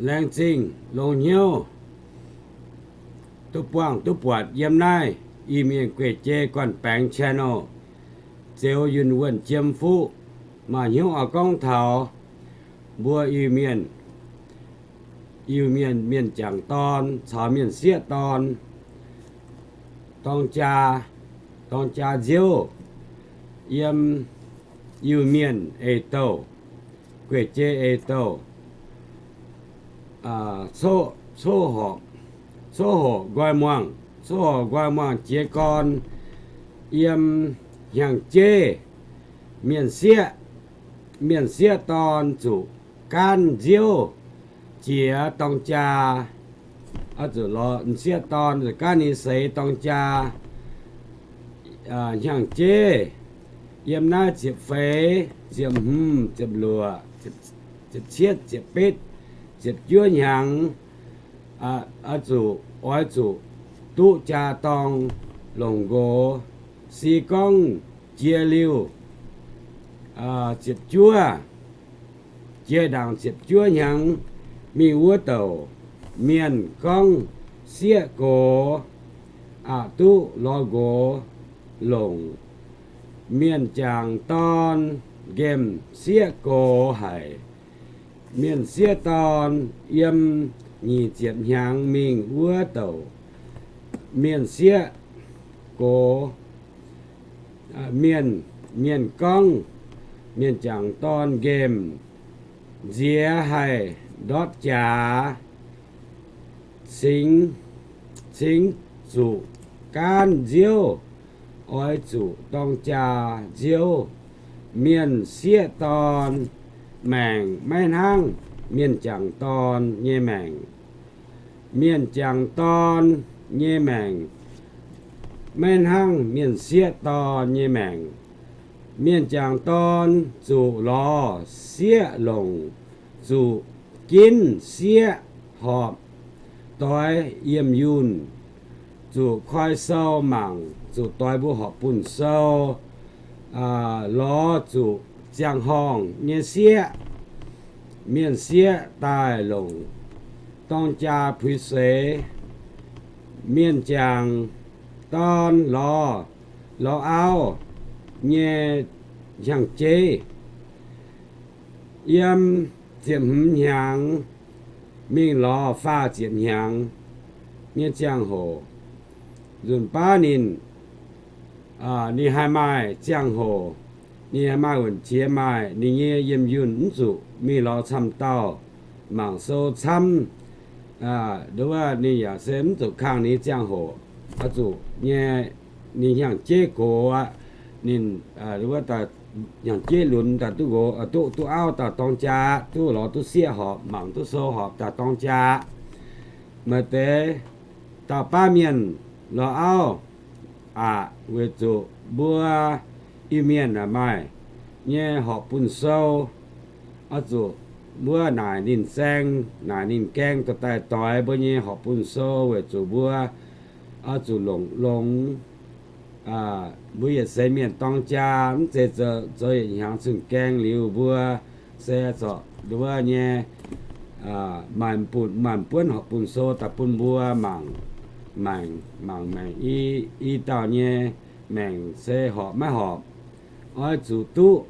Laengz zingh longx hnyouv duqv buangh duqv buatc yiem naaiv Iu-Mienh gueic jei gorn-baengx channel, Zeuz Yunh Wuonh Jiem Fuqv. Maaih hnyouv oix gorngv taux mbuo Iu-Mienh, Iu-Mienh mienh jangc dorn caux mienh sieqv dorn, dorng jaa, dorng jaa nziouv yiem Iu-Mienh eix-douh, gueic jei eix-douh, coqv, coqv hoqc nqoi muangh, coqv hoqc nqoi muangh jiez gorn yiem hnyangx-jeiv, mienh sieqv, mienh sieqv dorn zuqc gaanv nziouv jiex dorng jaa. Oix zuqc lorz m'sieqv dorn zuqc gaanv ninh seix dorng jaa. Hnyangx-jeiv yiem naaiv ziepc feix, ziepc hmz, ziepc luoqc, ziepc cietv, ziepc betv, ziepc juov hnyangx, oix zuqc, oix zuqc duqv jaa dorng longc nqox. Se gorngv jiex liuz ziepc juov, jiex ndaangc ziepc juov hnyangx mingh wuov douc, mienh gorngv sieqv gox aqc duqv lorz nqox longc. Mienh jangc dorn nqemh sieqv gox haic. Mienh sieqv dorn yiem nyic ziepc hnyangx mingh wuov douc, mienh sieqv gox, mienh, mienh gorngv, mienh jangc dorn nqemh nziex haih ndortv jaax, cingx, cingx zuqc gaanv nziouv, oix zuqc dorng jaa nziouv. Mienh sieqv dorn maengc maiv hnangv mienh jangc dorn nyei maengc. Mienh jangc dorn nyei maengc maiv hnangv mienh sieqv dorn nyei maengc. Mienh jangc dorn zuqc lorz sieqv longc, zuqc ginv sieqv horpc doix yiemh yunh, zuqc koi sou mangc, zuqc doix mbuo horpc bunh sou, lorz zuqc ziangh horngh nyei sieqv. Mienh sieqv daaih longc dorng jaa puix seix. Mienh jangc dorn lorz, lorz auv nyei hnyangx-jeiv, yiem ziepc hmz hnyangx mingh lorz faah ziepc hnyangx nyei ziangh hoc, nzunc baav ninh, ninh haih maaih ziangh hoc, ninh haih maaih wuonh qiex maaih ninh nyei yiemh yunh, mv zuqc mingh lorz camv dauh mangc sou camv. Nduov ninh yaac se mv zuqc kangh ninh nyei ziangh hoc, oix zuqc nyei, ninh hnyangx-jeiv gox aqv, ninh, wuov, hnyangx-jeiv lunx daaih duqv nqox, duqv, duqv auv daaih dorng jaa, duqv lorz duqv sieqv horpc, mangc duqv sou horpc daaih dorng jaa. Maaih deix dauh baav mienh lorz auv aqc, weic zuqc mbuo Iu-Mienh maaih nyei horpc bunh sou, oix zuqc mbuo naaic ninh saeng, naaic ninh gaeng dorh daaih doix mbuo nyei horpc bunh sou weic zuqc mbuo oix zuqc longc, longx. Mbuo yietc seix mienh dorng jaa mv zeiz zoux yietc hnyangx zunh gaeng liuz mbuo se zorc nduov nyei, maaih buonv horpc bunh sou daaih bun mbuo mangc, mangc, mangc maengc i, i dauh nyei maengc se horpc maiv horpc. Oix zuqc duqv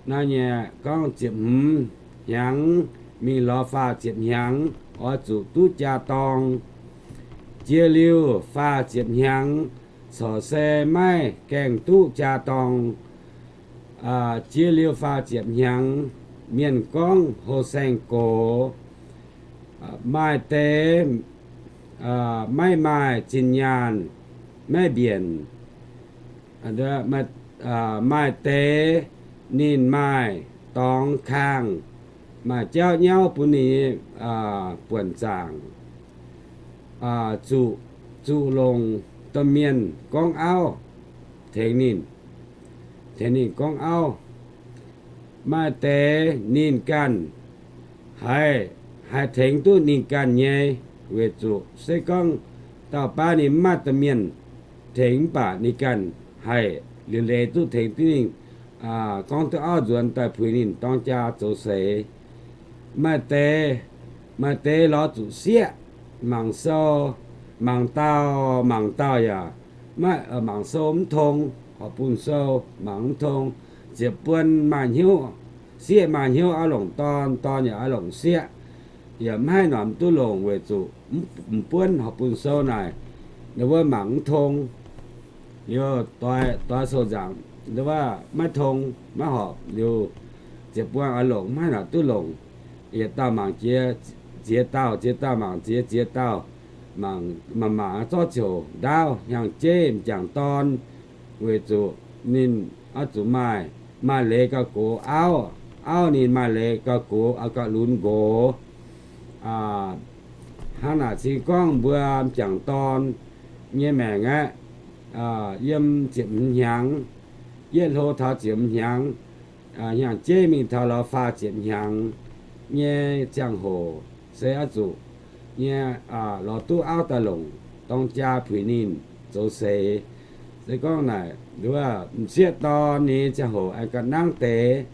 naaiv nyei gorngv ziepc hmz hnyangx mingh lorz faah ziepc hnyangx oix zuqc duqv jaa dorng. Jiex liuz faah ziepc hnyangx corc se maiv gaengh duqv jaa dorng. Jiex liuz faah ziepc hnyangx, mienh gorngv houh saeng-gox, maaih deix maiv maaih zinh nyaanh, maiv mbienc. Maaih deix ninh maaih dorngx kangh, maaih jauv nyauv bun ninh buonc zaangc, zuqc, zuqc longc domh mienh gorngv auv tengx ninh, tengx ninh gorngv auv. Maaih deix ninh ganh haiz, haih tengx duqv ninh ganh nyei, weic zuqc se gorngv dauh baav ninh mv maaih domh mienh tengx mv baac ninh ganh haih liuc leiz duqv tengx duqv ninh gorngv duqv auv nzuonx daaih puix ninh dorng jaa zoux seix. Maaih deix Maaih deix lorz zuqc sieqv, mangc sou, mangc dauh, mangc dauh yaac maiv, mangc sou mv tong, horpc bun sou mangc mv tong, ziepc buonc maaih hnyouv, sieqv maaih hnyouv oix longc dorn, dorn yaac oix longc sieqv, yaac maiv haih norm duqv longc weic zuqc m'buonv horpc bun sou naaic, ninh mbuo mangc mv tong. Liuz doix, doix sou nzaangc, maiv tong, maiv horpc liuz, ziepc buonc oix longc maiv haih norm duqv longc. Yietc dauh mangc jiex ziex dauh, ziex dauh mangc jiex ziex dauh, mangc mangc mangc zorqv ziouc ndaauv hnyangx-jeiv m'jangc dorn, weic zuqc ninh oix zuqc maaih, maaih leiz gauh gox auv, auv ninh maaih leiz gauh gox, gauh lunx nqox. Hnangv naaic cingx gorngv mbuo m'jangc dorn nyei maengc aeqv, yiem ziepc hmz hnyangx, yietv hlo taux ziepc hmz hnyangx, hnyangx-jeiv mingh taux lorz faah ziepc hnyangx nyei ziangh hoc se oix zuqc nyei lorz duqv auv daaih longc dorng jaa puix ninh zoux seix. Se gorngv naaic m'sieqv dorn nyei ziangh hoc aengx ga'nangv deix.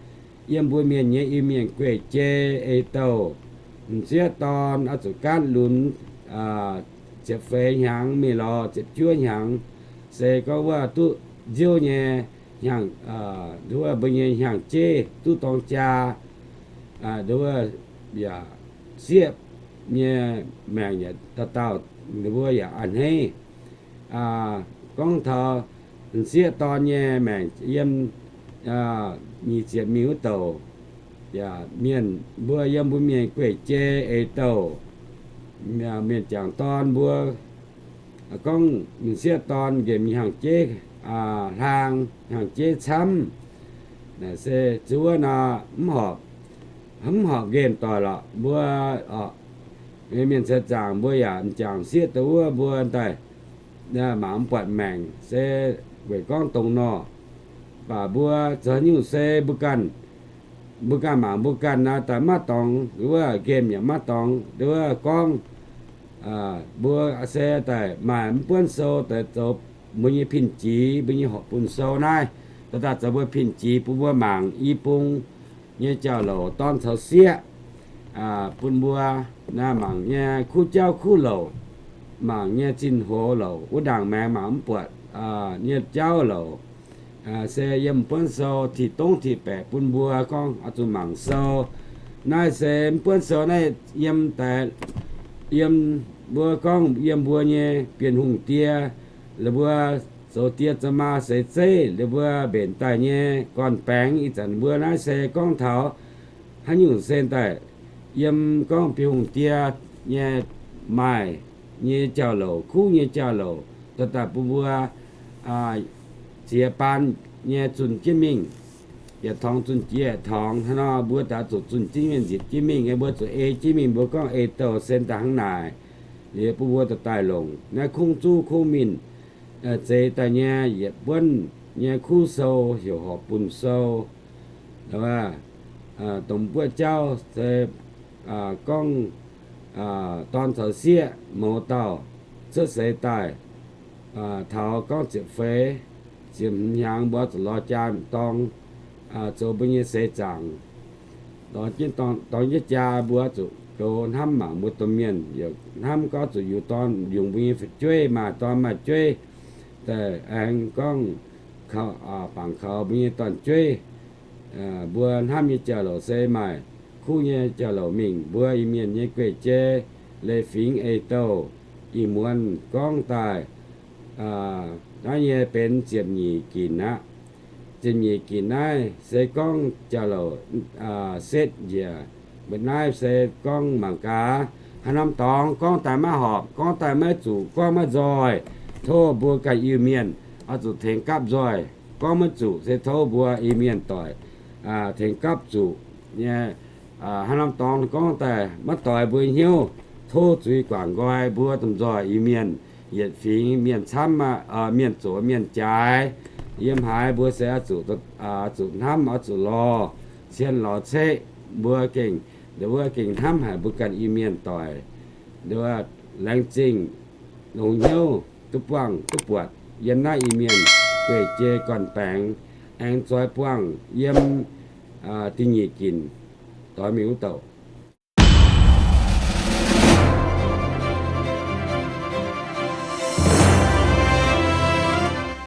Yiem mbuo mienh nyei Iu-Mienh gueic jei ei-douh, m'sieqv dorn oix zuqc gaanv lunx ziepc feix hnyangx mingh lorz ziepc juov hnyangx, se gorngv wuov duqv nziouv nyei hnyangx, wuov mbuo nyei hnyangx-jeiv duqv dorng jaa, wuov yaac sieqv nyei maengc yaac dauh dauh, mbuo yaac a'hneiv. Gorngv taux m'sieqv dorn nyei maengc yiem nyic ziepc mingh wuov douc, yaac mienh mbuo yiem mbuo mienh gueic jei ei-douh, mienh m'jangc dorn mbuo gorngv m'sieqv dorn nqemh hnyangx-jeiv hlaang, hnyangx-jeiv camv, se zuov nor mv horpc, mv horpc nqemh doic lorqc. Mbuo mienh seix zaangc mbuo yaac m'jangc sieqv deix wuov mbuo daaih mangc mv buatc maengc se weic gorngv dongh nor. Baac mbuo zoux nyungc se mbuo ganh, mbuo ganh mangc mbuo ganh naaiv daaih maiv dorngx, wuov nqemh yaac maiv dorngx, wuov gorngv mbuo se daaih maaih mv buonv sou daaih zoux mbuo nyei pin-jiex, mbuo nyei horpc bun sou naaiv, daaih daaih zoux mbuo pin-jiex bun mbuo mangc i bung nyei jauv-louc dorn caux sieqv, bun mbuo mangc nyei kuv jauv kuv louc, mangc nyei zinh hoc louc, wuov ndaangc maengx mangc mv buatc nyei jauv-louc, se yiem buonv sou ti dongv ti baeqc bun mbuo gorngv oix zuqc mangc sou. Naaiv se mv buonv sou naaiv yiem daaih, yiem mbuo gorngv yiem mbuo nyei Bienh Hungh die, la'mbuo zoux die zoux maa seix zeiv, la'mbuo mbenc daaih nyei gorn-baengx. Ih zanc mbuo naaiv se gorngv taux haaix nyungc se daaih yiem gorngv Bienh Hungh die nyei maaih nyei jauv-louc, kuv nyei jauv-louc, daaih daaih bun mbuo ziex baan nyei zunh jienv mingh. Yietc torngx zunh jiex yietc torngx hnangv nor, mbuo daaih zuqc zunh jienv mingh, nzipc jienv mingh, mbuo zuqc ei jienv mingh, mbuo gorngv ei douh se daaih hnangv naaic. Liuz bun mbuo daaih daaih longc naaiv kungx zuqv kungx mingh zeix daaih nyei yietc buonv nyei kuv sou heuc horpc bun sou. Dongh buoqv jauv se gorngv dorn caux sieqv mouz dauh cuotv seix daaih, taux gorngv ziepc feix, ziepc hmz hnyangx mbuo zuqc lorz jaa dorng, zoux mbuo nyei seix zaangc. Dorng jienv jaa mbuo zuqc goux hnamv mangc mbuo domh mienh, yaac hnamv gorngv zuqc yungz dorn yungz mbuo nyei fu'jueiv, maaih dorn maaih jueiv, daaih aengx gorngv bangc kaux mbuo nyei dorn-jueiv. Mbuo hnamv nyei jauv-louc se maaih kuv nyei jauv-louc mingh. Mbuo Iu-Mienh nyei guei-jei leiz-fingx ei-douh, ih muonz gorngv daaih naaiv nyei benx ziepc nyeic ginc aqv. Ziepc nyeic ginc naaiv se gorngv jauv-louc setv njiec. Mbuo naaiv se gorngv mangc gaax, haaix norm dorngx gorngv daaih maiv horpc, gorngv daaih maiv zuqc, gorngv maiv nzoih, tov mbuo ganh Iu-Mienh oix zuqc tengx gapv nzoih. Gorngv maiv zuqc se tov mbuo Iu-Mienh doic tengx gapv zuqc nyei. Haaix norm dorngx gorngv daaih maiv doix mbuo hnyouv, tov zuiz guangc nqoi mbuo domh nzoih Iu-Mienh. Yietc fingx mienh camv, mienh zoqc mienh jaaix, yiem haaix mbuo se oix zuqc, zuqc hnamv, oix zuqc lorz cien lorz ceqv. Mbuo gengh, mbuo gengh hnamv haic mbuo ganh Iu-Mienh doic. Laengz zingh longx hnyouv duqv buangh duqv buatc yiem naaiv Iu-Mienh guei-jei gorn-baengx, aengx zoix buangh yiem da'nyeic ginc doix mingh wuov douc.